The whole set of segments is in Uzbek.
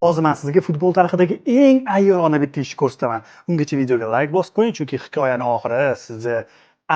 Hozir man sizga futbol tarixidagi eng ayyorona bitta ishni ko'rsataman. Ungacha videoga layk bosib qo'ying, chunki hikoyani oxiri sizni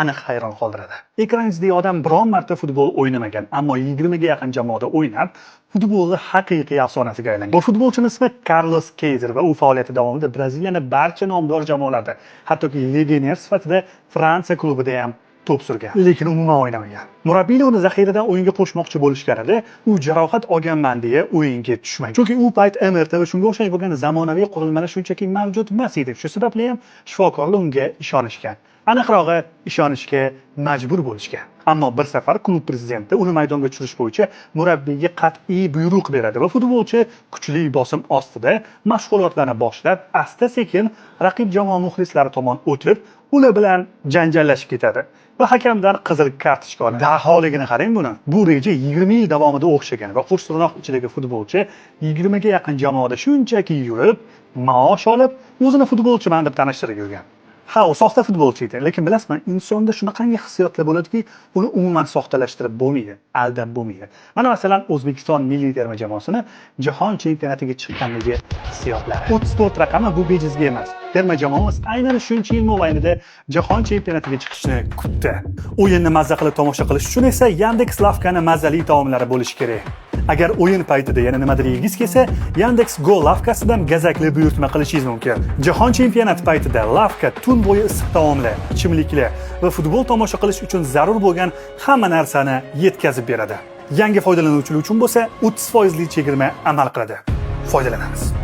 aniq hayron qoldiradi. Ekraningizdagi odam biron marta futbol o'ynamagan, ammo 20 ga yaqin jamoada o'ynab, futbolni haqiqiy afsonasiga aylangan. Bu futbolchini ismi Karlos Keyzer va u faoliyati davomida Braziliyani barcha nomdor jamoalarda, hattoki legioner sifatida Fransiya klubida ham to'p surgan, lekin umuman o'ynamagan. Murabbiylar uni zaxiradan o'yinga qo'shmoqchi bo'lishganida, u jarohat olganman deya o'yinga tushmagan. Chunki u payt MRT va shunga o'xshash bo'lgan zamonaviy qurilmalar shunchaki mavjud emas edi. Shu sababli ham shifokorlar unga ishonishgan. Aniqrog'i, ishonishga majbur bo'lishgan. Ammo bir safar klub prezidenti uni maydonga tushirish bo'yicha murabbiyga qat'iy buyruq beradi va futbolchi kuchli bosim ostida mashg'ulotlarni boshlab, asta-sekin raqib jamoa muxlislari tomon o'tib, ular bilan janjallashib ketadi va hakamdan qizil kartochka oladi. Daholigini qarang buni. Bu reja 20 yil davomida o'xshagan va qo'shtirnoq ichidagi futbolchi 20 ga yaqin jamoada shunchaki yurib, maosh olib, o'zini futbolchiman deb tanishtirib yurgan. Ha, u soxta futbolchi edi, lekin bilasizmi, insonda shunaqangi hissiyotlar bo'ladiki, uni umuman soxtalashtirib bo'lmaydi, aldab bo'lmaydi. Mana, masalan, O'zbekiston milliy terma jamoasini jahon chempionatiga chiqqandagi hissiyotlari. 34 raqami bu bejizga emas. Terma jamoamiz aynan shuncha yil mobaynida jahon chempionatiga chiqishni kutdi. O'yinni mazza qilib tomosha qilish uchun esa Yandex Lavkani mazali taomlari bo'lishi kerak. Agar o'yin paytida yana nimadir yegingiz kelsa, Yandex Go lavkasidan gazakli buyurtma qilishingiz mumkin. Jahon chempionati paytida lavka tun bo'yi issiq taomlar, ichimliklar va futbol tomosha qilish uchun zarur bo'lgan hamma narsani yetkazib beradi. Yangi foydalanuvchilar uchun bo'lsa 30 foizli chegirma amal qiladi. Foydalanamiz.